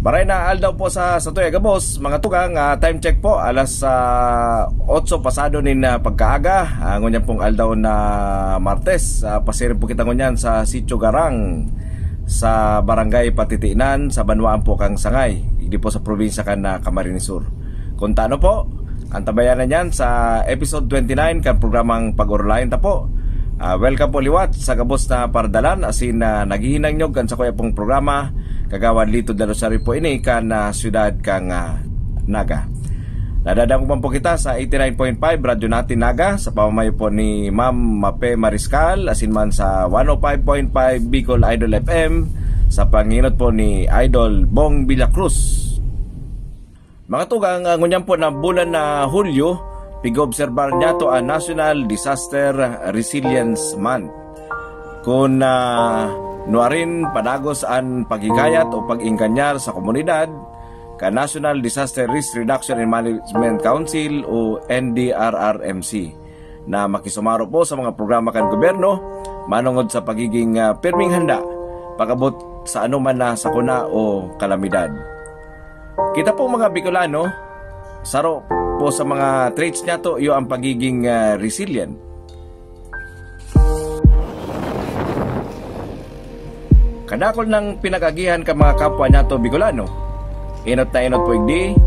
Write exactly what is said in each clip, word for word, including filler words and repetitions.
Maray na aldaw po sa, sa tuya gabos, mga tugang, ah, time check po, alas, ah, otso pasado nin, ah, pagkaaga, ah, ngunyan pong aldaw na Martes, ah, pasiring po kita ngunyan sa Sitio Garang, sa Barangay Patitinan, sa banwaan po kang Sangay, igdi po sa probinsya kan, ah, Camarines Sur. Kung tano po, ang tabayanan niyan sa episode twenty-nine kan programang Pag-orolayan ta po. Ah, welcome po liwat sa gabos na pardalan, asin, ah, naghihinangnyog kan sakuya pong programa, Kagawad Lito Del Rosario po ini kan, ah, siyudad kang, ah, Naga. Nadadangog man po kita sa eighty-nine point five Radyo Natin Naga, sa pamamayo po ni Ma'am Mape Mariscal, asin man sa one oh five point five Bicol Idol F M, sa pangenot po ni Idol Bong Villacruz. Mga tugang, ah, ngunyan po na bulan na Hulyo, pig-obserbar niyato an National Disaster Resilience Month. Kun, ah, nuarin padagos an paghikayat o pag-inganyar sa komunidad, kan National Disaster Risk Reduction and Management Council o N D R R M C, na makisumaro po sa mga programa kan gobyerno manongod sa pagiging, ah, pirming handa pag-abot sa anoman na sakuna o kalamidad. Kita pong mga Bicolano, saro po sa mga traits niyato iyo ang pagiging, ah, resilient. Kadakul nang pinag-agihan kan mga kapwa niyato Bicolano. Enot na enot po igdi,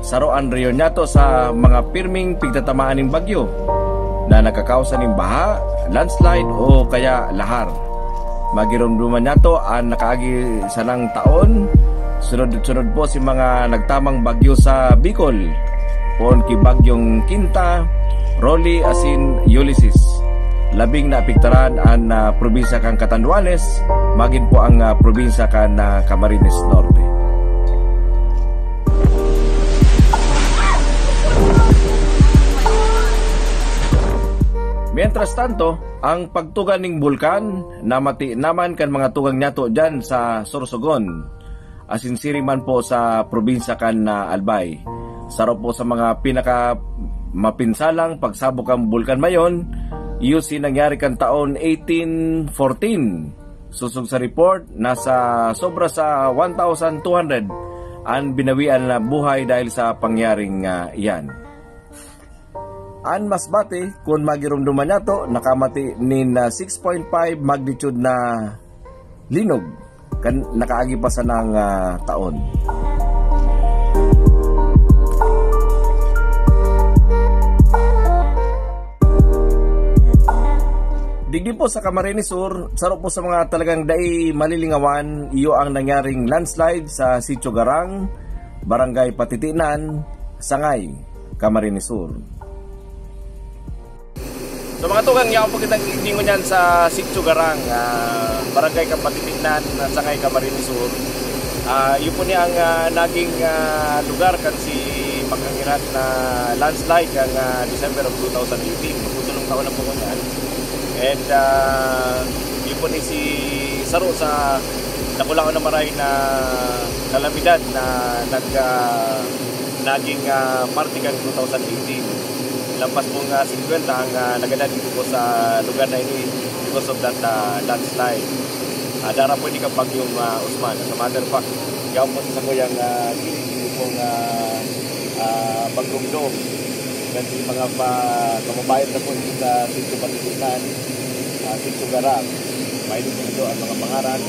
saro an rehiyon niyato sa mga pirming pigtatamaan nin bagyo na nagkakausa nin baha, landslide o kaya lahar. Magiromdoman niyato an nakaagi sanang taon, sunod-sunod po si mga nagtamang bagyo sa Bicol, poon ki Bagyong Quinta, Rolly asin Ulysses. Labing naapektaran an, ah, probinsya kan Catanduanes, magin po ang, ah, probinsya kan, ah, Camarines Norte. Mientras tanto, ang pagtugan ning bulkan namati naman kan mga tugang niyato diyan sa Sorsogon, asin siring man po sa probinsya kan, ah, Albay. Saro po sa mga pinaka mapinsalang pagsabog kan Bulkan Mayon, iyo si nangyari kan taon eighteen fourteen. Sosog sa report, nasa sobra sa one thousand two hundred an binawian na buhay dahil sa pangyaring, ah, iyan. An Masbate, kun magiromdoman niyato, nakamati nin, ah, six point five magnitude na linog kan nakaagi pa sanang, ah, taon. Digdi po sa Camarines Sur, saro po sa mga talagang dai malilingawan, iyo ang nangyaring landslide sa Sitio Garang, Barangay Patitinan, Sangay, Camarines Sur. So, mga tugang, yaon po kitang igdi ngunyan sa Sitio Garang, ah, Barangay kan Patitinan, Sangay, Camarines Sur. Ah, iyo po ni ang, ah, naging, ah, lugar kan si makangirat na landslide kan, ah, December of two thousand eighteen. Magtutulong taon na po ngunyan. And, ah, iyo po ni si saro sa dakulaon na maray na kalamidad na nag, ah, naging, ah, parte kan two thousand eighteen. Lampas pong, ah, singkwenta ang, ah, nagadan dito po sa lugar na ini because of that, ah, landslide. Ah, dara po ini kan Bagyong, ah, Osman. As a matter of fact, yaon po sa sakuyang, ah, gilid, ini pong, ah, ah, pagrumdom. Kasi mga pa-, kababayan na po dito sa Sitio Patitinan, ah, Sitio Garang. May dito ang mga pangaran.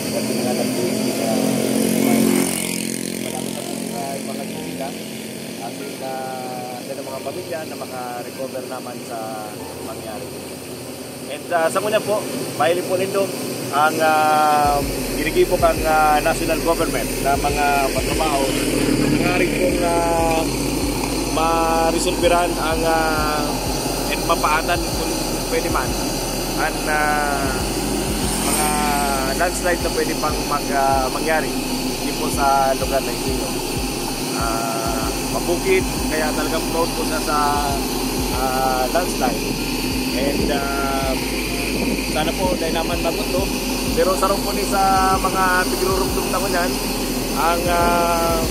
Kasi mga nagtuwing, ah, malapit na po mga, mga tubig, ah. At, ah, sa mga pamilya na maka-recover naman sa pangyari. And, ah, sa ngunyan po, mahiling po nindo ang, ah, ginigibo kan, ah, national government na mga patrabaho. Nangaring pong, ah, maresolveran ang, ah, and mapaatan kung pwede man ang, ah, mga landslide na pwede pang mag, ah, mangyari dito po sa lugar na ito. Ah, mabukid, kaya talagang prone po siya sa, ah, landslide. And, ah, sana po, dahil naman maguto. Pero sarong po ni sa mga tigururugtong na ngunyan, ang, ah,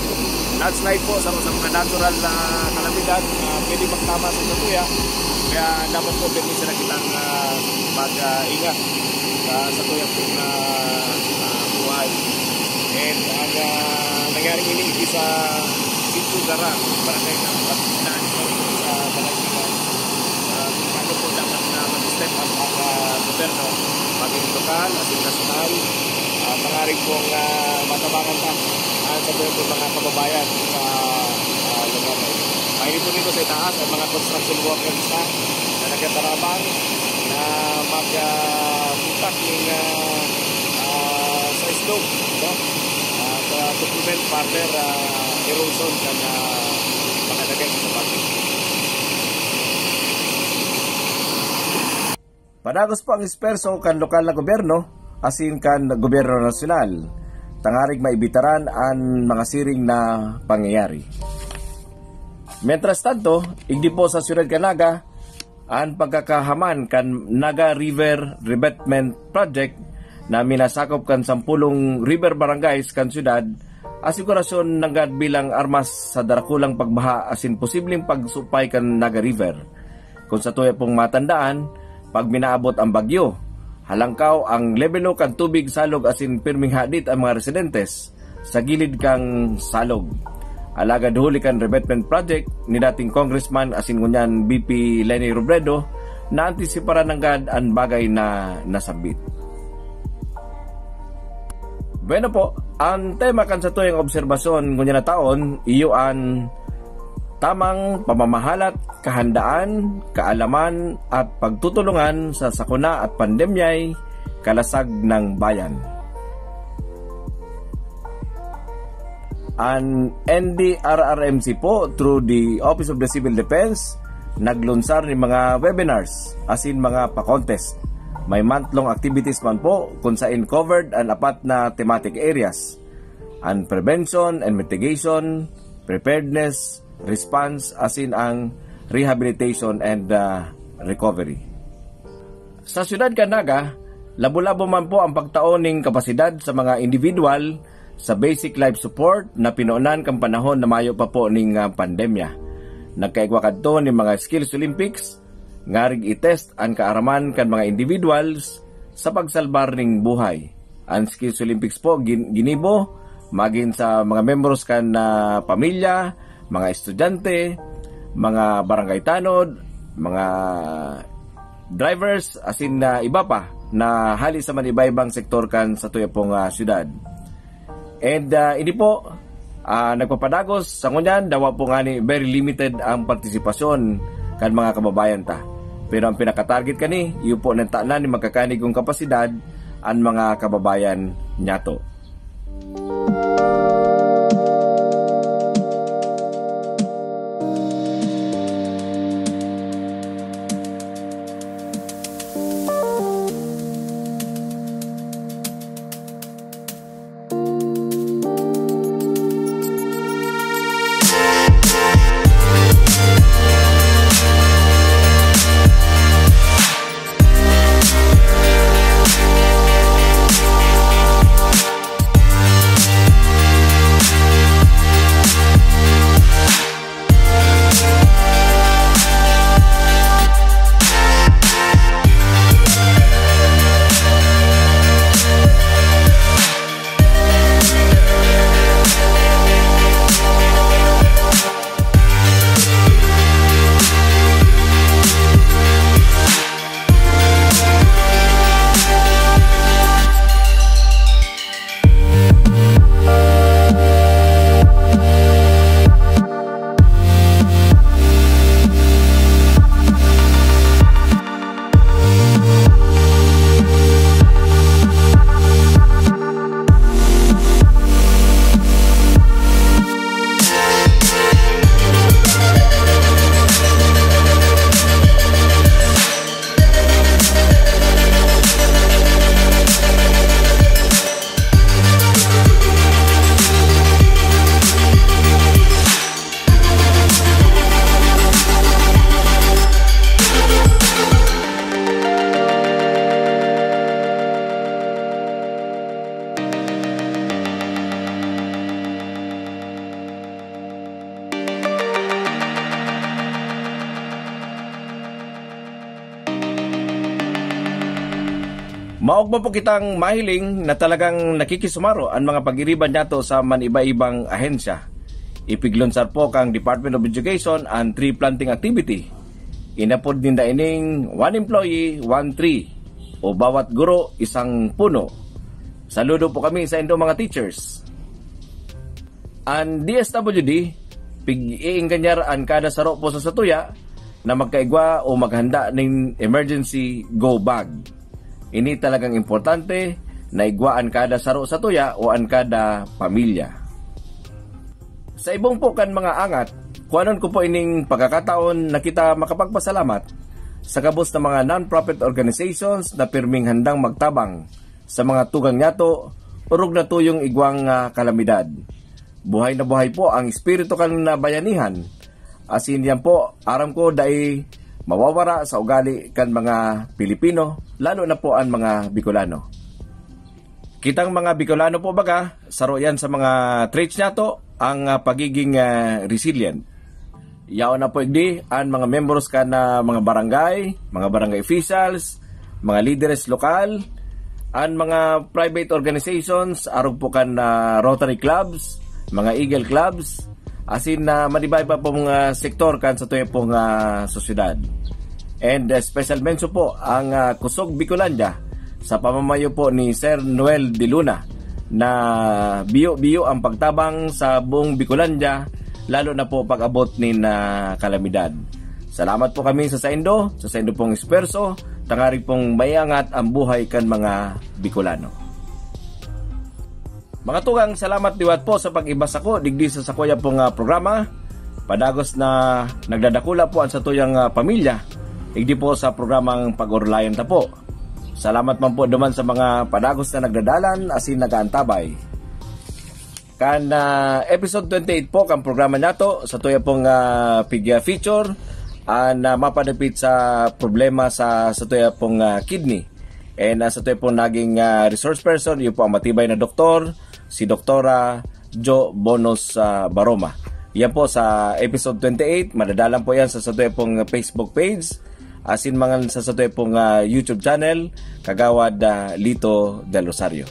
landslide po, sarong sa mga natural na kalamidad na pwede magtama sa satuya. Kaya dapat po, pwede sila kitang, ah, mag, ah, ingat sa, sa tuyang pong, ah, ah, buhay. And ang, ah, Sa Sitio Garang, barangay ng Pagkinan, sa Balangigan, ah, kung paano po dapat na mag-step up ang, ah, gobyerno, maging lokal, maging nasyonal, ah, tangarig pong, ah, matabangan ta, ah, sa mga, mga kababayan sa, ah, lugar na ito. Mahiling po dito sa itaas ang mga construction workers na, na nagtatarabang na mag, ah, butas ng, ah, ah, sa slope, no? Ah, sa to prevent further, ah, erosion kan, ah, mga dagat sa bato. Padagos po ang esperso kan lokal na gobyerno asin kan gobyerno nasyonal, tangarig maibitaran an mga siring na pangyayari. Mientras tanto, igdi po sa siyudad kan Naga, an pagkakahaman kan Naga River Revetment Project na minasakop kan sampulong river barangays kan siyudad, asigurasyon nanggad bilang armas sa darakulang pagbaha asin posibleng pagsupay kan Naga River. Kun satuya pong matandaan, pag minaabot ang bagyo, halangkaw ang lebelo kan tubig salog asin pirming hadit ang mga residentes sa gilid kan salog. Alagad huli kan revetment project ni dating congressman asin ngunyan V P Leni Robredo, naantisiparan nanggad an bagay na nasambit. Bueno po, ang tema kan satuyang obserbasyon ngunyan na taon, iyo an tamang pamamahalat, kahandaan, kaalaman at pagtutulungan sa sakuna at pandemyay kalasag ng bayan. An N D R R M C po, through the Office of the Civil Defense, naglunsar nin mga webinars asin mga pa-contest. May month-long activities man po kun saen covered an apat na thematic areas: an prevention and mitigation, preparedness, response, asin ang rehabilitation and, ah, recovery. Sa siyudad kan Naga, labo-labo man po ang pagtao ning kapasidad sa mga individual sa basic life support na pinunan kan panahon na mayo pa po ning, ah, pandemya. Nagkaigwa kadto ning mga Skills Olympics, ngarig i-test an kaaraman kan mga individuals sa pagsalbar ning buhay. An Skills Olympics po gin-, ginibo magin sa mga membros kan, ah, pamilya, mga estudyante, mga barangay tanod, mga drivers, asin na iba pa na hali sa man iba-ibang sektor kan satuya pong, ah, syudad. And, ah, ini po, ah, nagpapadagos, sa ngunyan, dawa po ngani very limited ang partisipasyon kan mga kababayan ta. Pero ang pinaka-target kani, iyo po nang tanan ni magkakanigong kapasidad an mga kababayan nyato. Maogma po kitang mahiling na talagang nakikisumaro an mga pag-iriba nyato sa man-iba-ibang ahensya. Ipiglunsar po kan Department of Education an tree planting activity. Inapod ninda ining one employee, one tree, o bawat guro, isang puno. Saludo po kami saindo, mga teachers. An D S W D, pig-iinganyar an kada saro po sa satuya na magkaigwa o maghanda nin emergency go bag. Ini talagang importante na igwa an kada saro sa satuya o an kada pamilya. Sa ibong po kan mga angat, kuhanon ko po ining pagkakataon na kita makapagpasalamat sa gabos na mga non-profit organizations na pirming handang magtabang sa mga tugang nyato, orog na tuyong igwang, ah, kalamidad. Buhay na buhay po ang espiritu kan, ah, bayanihan. Asin yan po, aram ko, dai mawawara sa ugali kan mga Pilipino, lalo na po an mga Bicolano. Kitang mga Bicolano po baga, saro yan sa mga traits nyato, ang, ah, pagiging, ah, resilient. Yaon na po igdi an mga membros kan, ah, mga barangay, mga barangay officials, mga lideres lokal, an mga private organizations, arog po kan, ah, Rotary clubs, mga Eagle clubs, asin na manibahay pa pong, ah, sektor kan sa tuya pong, ah, sosyedad. And, ah, special mention po ang, ah, Kusog Bicolandia sa pamamayo po ni Sir Noel de Luna na biyo-biyo ang pagtabang sa buong Bicolandia, lalo na po pag-abot nin, ah, kalamidad. Salamat po kami sa saindo, sa saindo pong esfuerso, tangarig pong maiangat ang buhay kan mga Bicolano. Mga tugang, salamat liwat po sa pag-iba sako digdi sa sakuya pong, ah, programa. Padagos na nagdadakula po an satuyang, ah, pamilya digdi po sa programang Pag-orolayan Ta Po. Salamat man po duman sa mga padagos na nagdadalan asin nag-aantabay. Kan, ah, episode twenty-eight po kan programa nato, satuya pong, ah, pig-, ah, feature, an, ah, mapadapit sa problema sa satuya pong, ah, kidney. And, ah, satuya pong naging, ah, resource person, yun po ang matibay na doktor, si Doktora Jo Bonos, ah, Baroma. Yan po sa episode twenty-eight, madadalan po yan sa satuya pong Facebook page, asin man sa satuya pong, ah, YouTube channel, Kagawad, ah, Lito Del Rosario.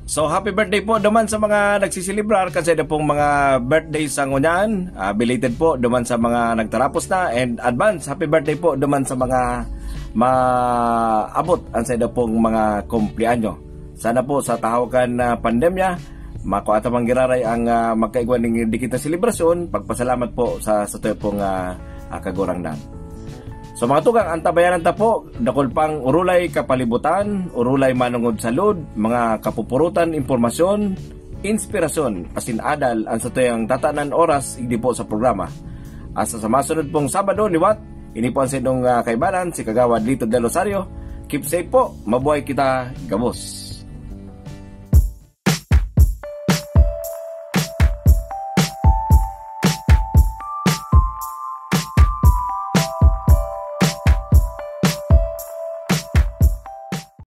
So, happy birthday po duman sa mga nagsiselebrar kan sa pong mga birthday sa ngunyan. Ah, belated po duman sa mga nagtarapos na, and advance happy birthday po duman sa mga maabot an sa pong mga kumpleanyo. Sana po sa tahaw kan, ah, pandemya, makua ta man giraray ang, ah, magkaigwa ning dikit na selebrasyon, pagpasalamat po sa, sa tuya pong, ah, ah, Kagurangnan. So, mga tugang, antabayanan ta po, dakul pang orolay kapalibutan, orolay manongod salud, mga kapupurutan, impormasyon, inspirasyon, asin adal an satuyang tatanan oras igdi po sa programa. Hasta sa masunod pong Sabado, liwat, ini po ang saindong, ah, kaibanan, si Kagawad Lito Del Rosario. Keep safe po, mabuhay kita, gabos.